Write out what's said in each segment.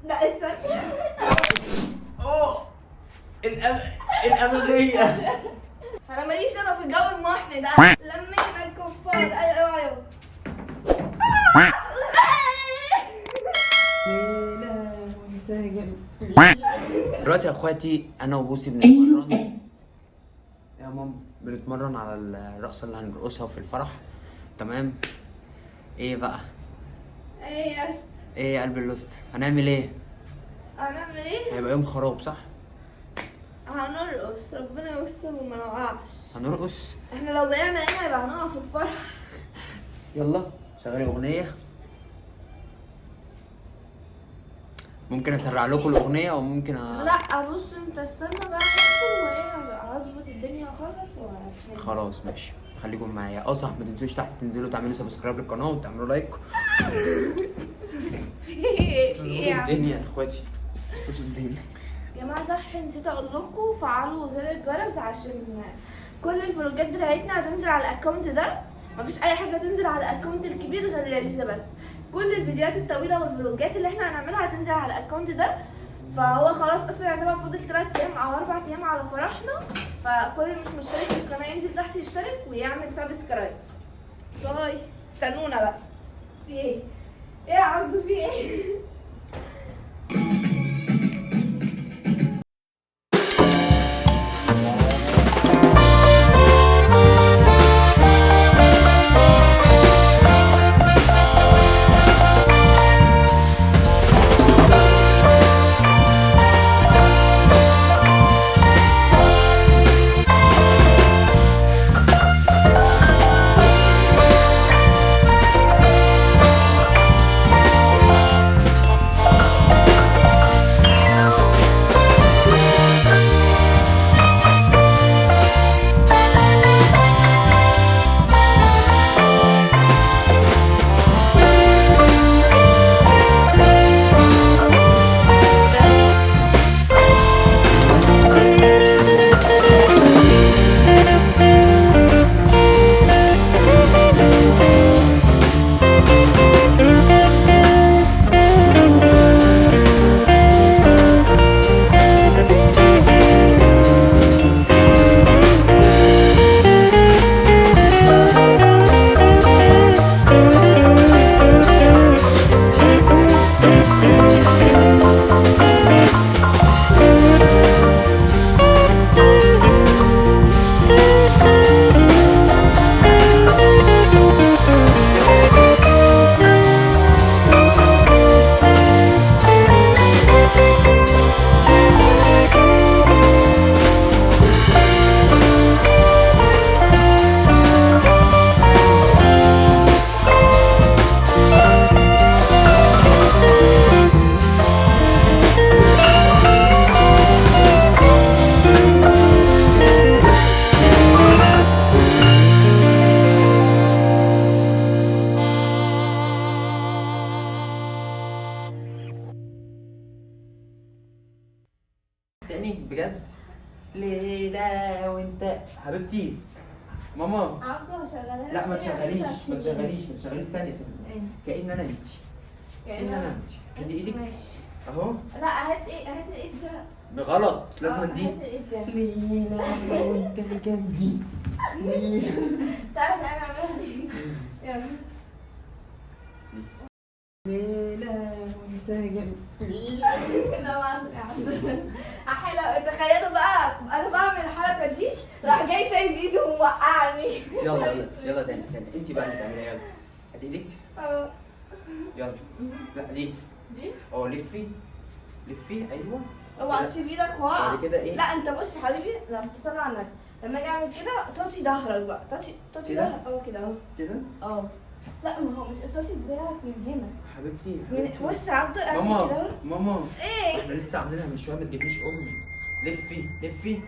لا استنى. اوه الامامية. انا ماليش انا في الجو المحن ده. لمينا الكفار. ايوه ايوه ايوه. دلوقتي يا اخواتي انا وبوسي بنتمرن. يا ماما بنتمرن على الرقصة اللي هنرقصها في الفرح. تمام. ايه بقى؟ ايه يا اسطى؟ ايه يا قلب اللوست؟ هنعمل ايه؟ هنعمل ايه؟ هيبقى يوم خراب صح؟ هنرقص، ربنا يستر وما نوقعش. هنرقص. احنا لو وقعنا هنا يبقى هنقع في الفرح. يلا شغلي اغنية. ممكن اسرع لكم الاغنية وممكن لا بص انت استنى بقى نقفل وايه، هظبط الدنيا خالص وهتحل. خلاص ماشي، خليكم معايا. اه صح، ما تنسوش تحت تنزلوا تعملوا subscribe للقناة وتعملوا like. في ايه يا تظبطوا عم؟ الدنيا يا اخواتي، تظبطوا الدنيا. يا جماعة صح، نسيت اقول لكم فعلوا زر الجرس عشان كل الفلوجات بتاعتنا هتنزل على ال account ده. مفيش اي حاجة تنزل على ال account الكبير غير ليزا بس. كل الفيديوهات الطويلة والفلوجات اللي احنا هنعملها هتنزل على ال account ده. فهو خلاص اصلا يعتبر فاضل 3 ايام او 4 ايام على فرحنا. فكل اللي مش مشترك في القناة ينزل تحت يشترك ويعمل subscribe. bye، استنونا بقى. في ايه؟ ايه يا عبدو في ايه؟ تاني بجد ليلى وانت حبيبتي ماما. عبدو هشغلها. لا ما تشغليش ما تشغليش ما تشغليش. ثانية ثانية، كأن انا انت، كأن انا انت. خدي ايدك ماشي. اهو. لا هات ايه، هات الايد دي. غلط، لازم دي. هات الايد دي. ليلى وانت جنبي. تعالى تعالى اعملها دي. يلا. ليلى وانت جنبي. كده بقى احلى. تخيلوا بقى انا بعمل الحركة دي راح جاي سايب ايده وموقعني. يلا يلا يلا تاني تاني، انت بقى اللي تعمليها. يلا هاتي ايدك. اه يلا. لا دي دي. اه لفي لفي. ايوه اوعى تسيب ايدك وقع. بعد كده ايه؟ لا انت بص يا حبيبي، لما تصلي على النبي لما اجي اعمل كده توطي ظهرك بقى، توطي توطي كده؟ ظهرك. اه كده اهو. كده؟ اه لا ما هو مش توطي دراعك من هنا. حبيبتي من حبيبتي. بص يا عبدو اعمل كده ماما اهو. ماما، ايه؟ احنا لسه عاملينها من شوية، ما تجيبليش امي. لفي لفي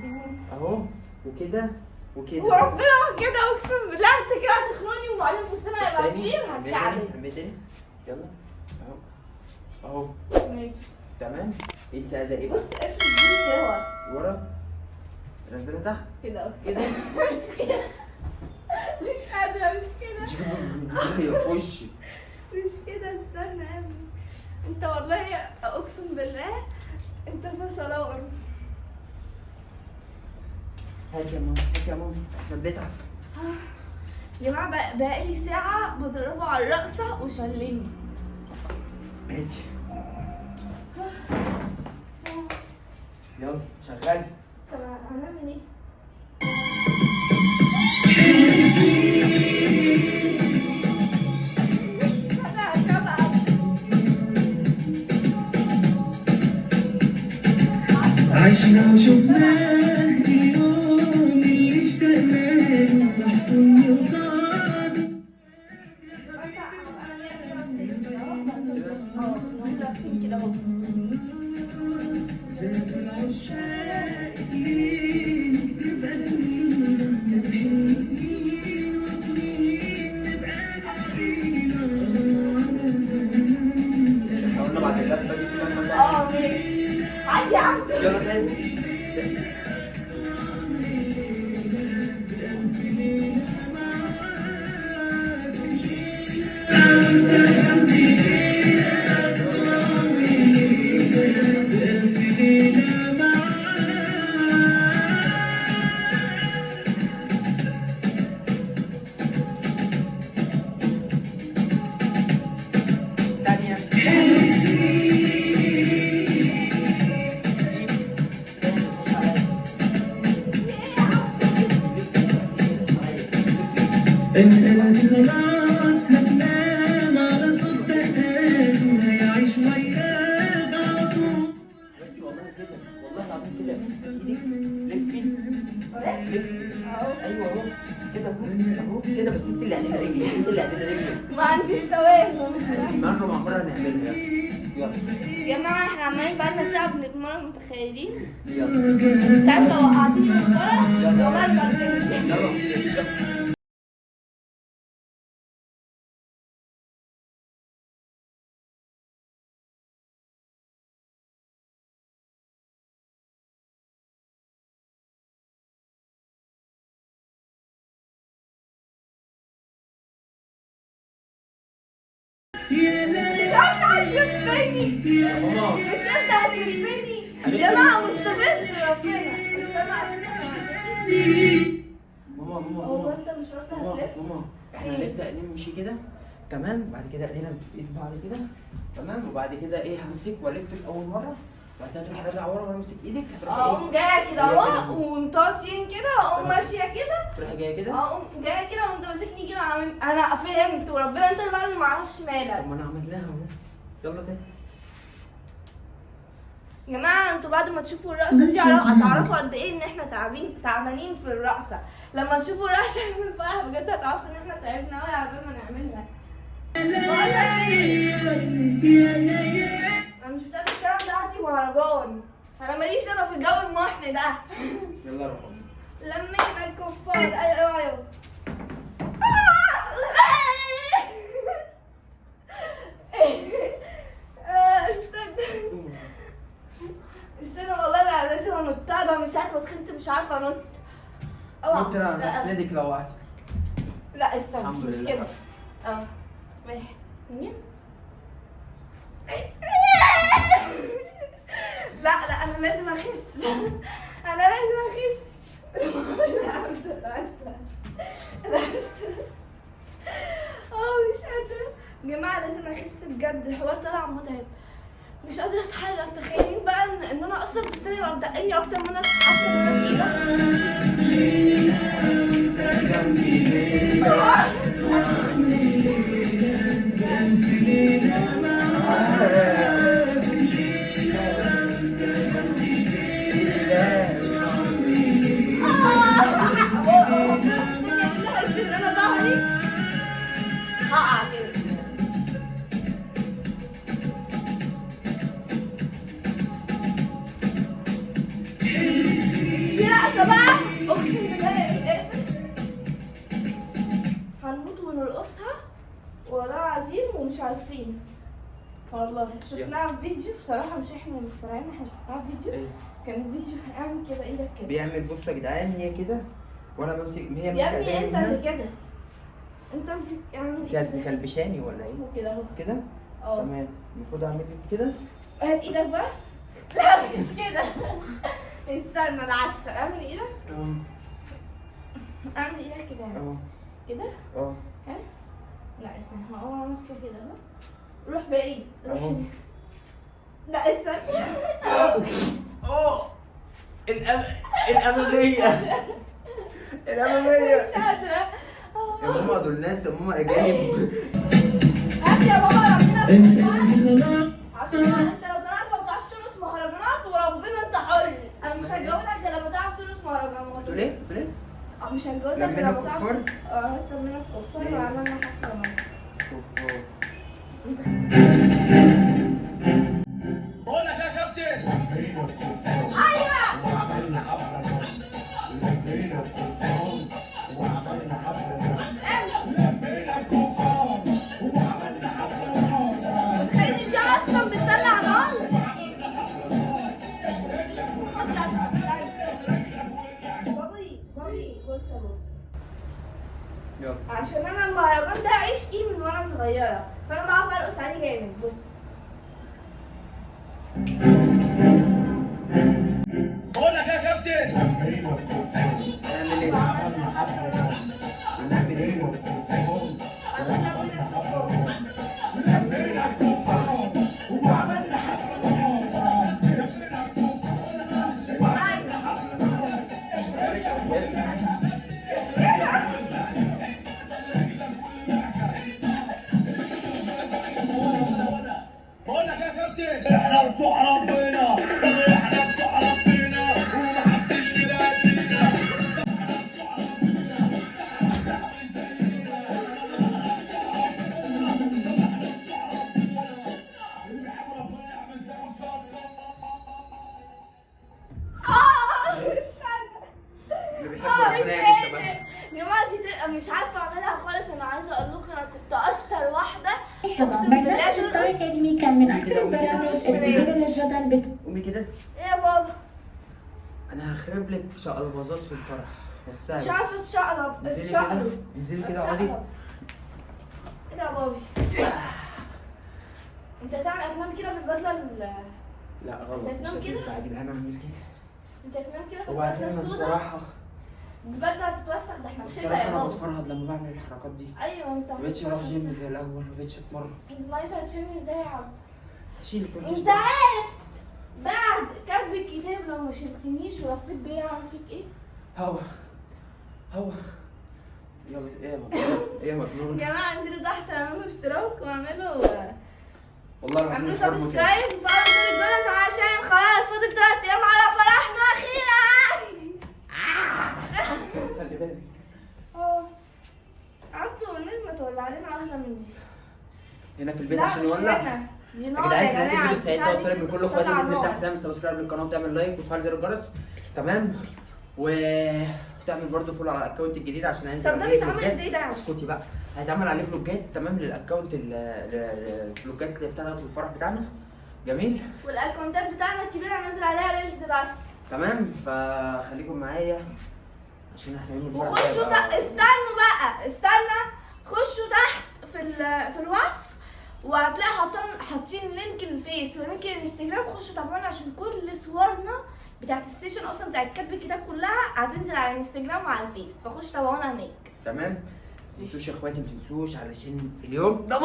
اهو وكده وكده. وربنا كده اقسم بالله انت كده هتخنقني وبعدين في السنة هيبقى تاني كبير اعملي هتكعبل. تاني، اعملي تاني. يلا اهو اهو. ماشي تمام. انت عايزه ايه بقى؟ بص افرد دي كده ورا. ورا نزلها تحت كده اهو. كده. مش كده، مش قادرة، مش كده، في وشي. مش كده. استنى يا ابني. انت والله اقسم بالله انت فصلان. هات يا ماما، هات يا ماما، احنا بنتعب. يا جماعة بقالي ساعة بدربه على الرقصة وشلني. هاتي يلا شغال. طب هنعمل ايه؟ عشنا وشفناه اليوم اللي اشتقنا له، محكوم قصاد. زاد العشاق ليه نكتب اسمينا، نحن سنين وسنين نبقى بعدينا. احنا قلنا بعد اللفة دي في لفه تانية. ماشي عادي يا عم. يلا تاني. تانية. انت خلاص هتنام على صوت دقاته، هيعيش وياك على طول. حبيبتي والله كده، والله العظيم كده. ايدك لفي لفي. ايوه اهو كده، اهو كده، بس انت اللي عدلي رجلك، انت اللي عدلي رجلك. ما عنديش توازن. مرة مع مرة هنعملها. يلا يا جماعة احنا عمالين بقالنا ساعة بنتمرن، متخيلين؟ يلا انت عارف لو وقعتني من الفرح والله اتبهدلت. يلا. يا مش انت هتلفني، ماما مش انت هتلفني يا جماعة، مستفز ربنا. ماما ماما هو ماما انت مش قلت ماما هتلف؟ ماما، احنا هنبدأ نمشي كده تمام، بعد كده ايدينا في ايد بعض كده تمام، وبعد كده ايه همسك والفك اول مرة، بعد كده تروح راجع ورا وانا امسك ايدك، هتروح اقوم ايه جاية كده اهو ومطاطين كده، اقوم ماشية كده، تروح جاية كده. اقوم جاية كده وانت ماسكني كده. انا فهمت وربنا، انت بقى اللي معرفش مالك. طب ما انا عملناها اهو. يلا تاني. يا جماعة انتوا بعد ما تشوفوا الرقصة دي هتعرفوا قد ايه ان احنا تعبانين في الرقصة. لما تشوفوا الرقصة في الفرح بجد هتعرفوا ان احنا تعبنا قوي على بال ما نعملها. بقول لك ايه، انا مش بتاعت الكلام ده، عندي مهرجان، انا ماليش انا في الجو المحن ده. يلا روح. لمينا الكفار. ايوه ايوه ايوه. استنى استنى والله بقى لازم انط، ده من ساعة ما دخلت مش عارفة انط. انت انا هسندك لو وقعت. لا استنى مش كده. واحد اتنين. لا لا انا لازم اخس، انا لازم اخس. لا مش قادرة يا جماعة، لازم اخس بجد. الحوار طلع متعب، مش قادرة اتحرك. تخيلين بقى ان انا اصلا فستاني بقى متقلني اكتر ما انا حاسة ان انا تقيلة. بحس ان انا ظهري هقع كده. في رقصة بقى اقسم بالله اقفل، هنموت ونرقصها والله العظيم ومش عارفين. والله شفناها في فيديو بصراحة، مش احنا اللي مخترعين، احنا شفناها في فيديو. كان فيديو اعمل كده ايدك كده بيعمل. بصوا يا جدعان هي كده وانا بمسك، هي يا ماسكه ابني ايديا انت اللي كده، انت امسك اعمل كانت ايه مكلبشاني ولا ايه؟ كده اهو كده؟ اه. تمام، المفروض اعمل كده. هات ايدك بقى. لا مش كده، استنى العكس. اعمل ايدك. اه. اعمل ايدك كده. اه. كده. اه. ها، لا استنى، هو انا ماسكه كده اهو. روح بعيد، روح اهو. هنا. لا استنى. اه، الامامية، الامامية. مش قادرة. يا ماما دول ناس، يا ماما اجانب. هات يا بابا، ربنا. انت خلاص. عشان انت لو طلعت ما بتعرفش ترقص مهرجانات وربنا انت حر. انا مش هتجوزك غير لما تعرف ترقص مهرجانات. بتقول ايه؟ بتقول ايه؟ اه، مش هتجوزك غير لمينا لما تعرف. الكفار؟ اه، لمينا الكفار ليه؟ وعملنا حفلة ماما. كفار. بقول لك يا كابتن. وعملنا حفلة، لمينا الكفار وعملنا حفلة، لمينا الكفار وعملنا حفلة. متخيل دي اصلا بتطلع نار. بابي بابي، بص يا بابي. يلا. عشان انا المهرجان ده عشقي من وانا صغيرة، فانا بعرف ارقص عليه جامد. بص. بقول لك يا كابتن. لمينا الكفار هنعمل ايه؟ وعملنا حفلة، هنعمل ايه؟ لمينا الكفار وعملنا حفلة، لمينا الكفار وعملنا حفلة، لمينا الكفار وعملنا حفلة. رجلك والمعزة، رجلك والمعزة، رجلك والمعزة. بقول لك يا كابتن. احنا بتوع ربنا، طب احنا بتوع ربنا ومحدش كده قدنا. احنا بتوع ربنا، محدش عامل زينا. طب احنا بتوع ربنا، اللي بيحب ربنا يعمل زي بالظبط. اه استنى. اللي بيحب ربنا يعمل شبهها. يا جماعة دي مش عارفه اعملها خالص. انا عايزه اقول لكم انا كنت اشطر واحدة. مرحبا. اقسم بالله. برنامج ستار أكاديمي كان من أكثر البرامج اللي بتثير الجدل. قومي كده. ايه يا بابا؟ انا هخرب لك شقلباظات في الفرح بس. مش عارفه اتشقلب. انزلي كده. اتشقلب. انزلي كده، اقعدي. اتشقلب. ايه ده يا بابي؟ انت هتعمل هتنام كده بالبدله لا غلط، مش هتنام كده؟ هتنفع يا جدعان اعمل كده. انت هتنام كده وبعدين بالبدله انا السوداء؟ الصراحة البدلة هتتوسخ، ده احنا في شتا الصراحة يا انا بابا. بتفرهد لما بعمل الحركات دي. ايوه انت مبقتش اروح جيم زي الاول، مبقتش اتمرن. المية هتشيلني ازاي يا عبد؟ شيل الكورتيش انت ده. عارف بعد كاتب الكتاب لو ما شلتنيش ولفيت بيا هعمل فيك ايه؟ هوا هوا، يلا. ايه يا مجنون؟ ايه يا مجنون؟ يا جماعة انزلوا تحت اعملوا اشتراك واعملوا والله العظيم اعملوا الحوار متعب. subscribe وفعلوا زر الجرس عشان خلاص فاضل 3 ايام على فرحنا اخيرا. خلي بالك. اه، عبده والنبي ما تولع لنا واحدة من دي. هنا في البيت لا عشان مش يولع. هنا. دي يا نار جدعان يا في نهاية جماعة. الفيديو السعيد ده البتاعة طالب دي من كل اخواتي بتطلع تنزل نار. تحت تعمل subscribe للقناة وتعمل like وتفعل زر الجرس، تمام؟ وتعمل برضو follow على ال account الجديد عشان هينزل طب ده عليه بيتعمل فلوجات. ازاي ده يا عم؟ اسكتي بقى. هيتعمل عليه فلوجات، تمام؟ لل account الفلوجات اللي بتاعنا في الفرح بتاعنا. جميل. والاكونتات بتاعنا الكبيرة هنزل عليها reels بس. تمام، فخليكم معايا عشان احنا يوم الفرح ده وخشوا استنوا بقى، استنى، خشوا تحت في الوصف وهتلاقي حاطين link الفيس و link الانستجرام. خشوا تابعونا عشان كل صورنا بتاعت ال session اصلا بتاعت كتب الكتاب كلها هتنزل على الانستجرام وعلى الفيس، فخشوا تابعونا هناك. تمام، ما تنسوش يا اخواتي، ما تنسوش علشان اليوم ده.